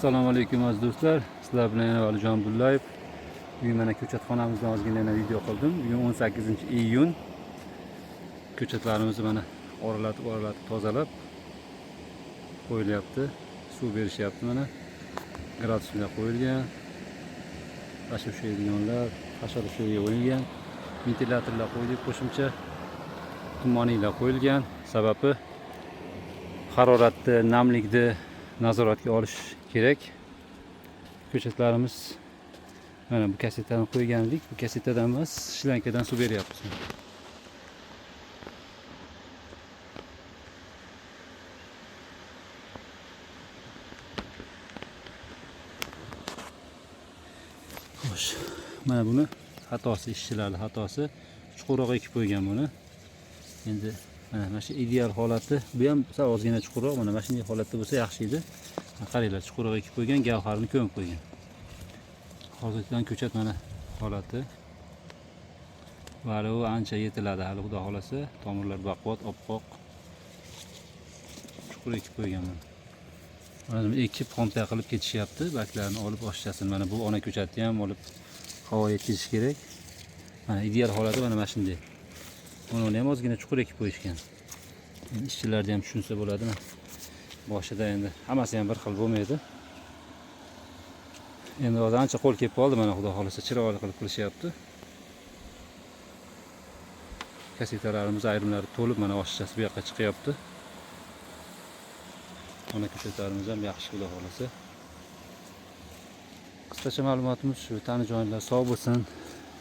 Assalomu alaykum aziz do'stlar. Sizlar bilan yana Valijon Abdullayev. Bugun mana ko'chatxonamizdan ozgina yana video qildim. Bugun 18 iyun. Ko'chatlarimizni mana oralatib oralatib tozalab qo'yilyapti. Suv berishyapti mana. Graduslar qo'yilgan. Hashar ushlaydiganlar, hashar ushlaydigan qo'yilgan. Ventilyatorlar qo'ydik qo'shimcha. Tumoniylar qo'yilgan. Sababi haroratni, namlikni nazoratga olish kerak. Ko'chatlarimiz mana bu kassetani qo'ygan edik. Bu kassetadan emas, shlankadan suv beryapmiz. Xo'sh, mana buni xatosi, ishchilarning xatosi, chuqurroq ekib qo'ygan buni. Endi mana shu ideal holati, bu ham sal ozgina chuqurroq, mana shunday holatda bo'lsa yaxshi edi. Mana qaranglar, chuqurroq ekib qo'ygan, gavharini ko'mib qo'ygan. Hozirdan ko'chat mana holati. Hali u ancha yetiladi hali, xudo xohlasa, tomirlar baquvvat, oppoq. Chuqur ekib qo'ygan mana. Mana ekib xomtay qilib ketishyapti. Barglarni olib oshchasini mana bu ona ko'chatni ham olib havo yetkazish kerak. Mana ideal holati mana shunday. Uni ham ozgina chuqur ekib qo'yishgan. Endi ishchilarni ham tushunsa bo'ladimi? Boshida endi hammasi ham bir xil bo'lmaydi. Endi hozir ancha qo'l kelib qoldi, mana xudo xohlasa chiroyli qilib qilishyapti. Kassetalarimiz ayrimlari to'lib, mana oshchasi bu yoqqa chiqyapti. Ona ko'chatlarimiz ham yaxshi, xudo xohlasa. Qisqacha ma'lumotimiz shu. Tani jonlar sog' bo'lsin.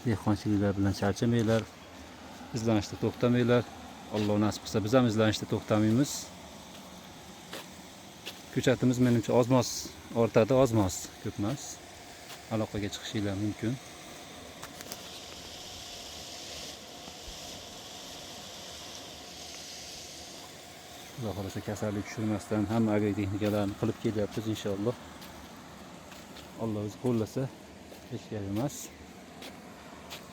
Dehqonchiliklar bilan charchamanglar. Izlanishda to'xtamanglar. Alloh nasib qilsa biz ham izlanishda to'xtamaymiz. Ko'chatimiz menimcha ozmoz ortadi, ozmoz, ko'p emas. Aloqaga chiqishinglar mumkin. Xudo xohlasa kasallik tushirmasdan hamma agrotexnikalarni qilib kelyapmiz inshaalloh. Alloh o'zi qo'llasa hech gap emas.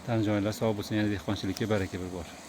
Tan joylar sog' bo'lsin, yana dehqonchilikka baraka bir bor.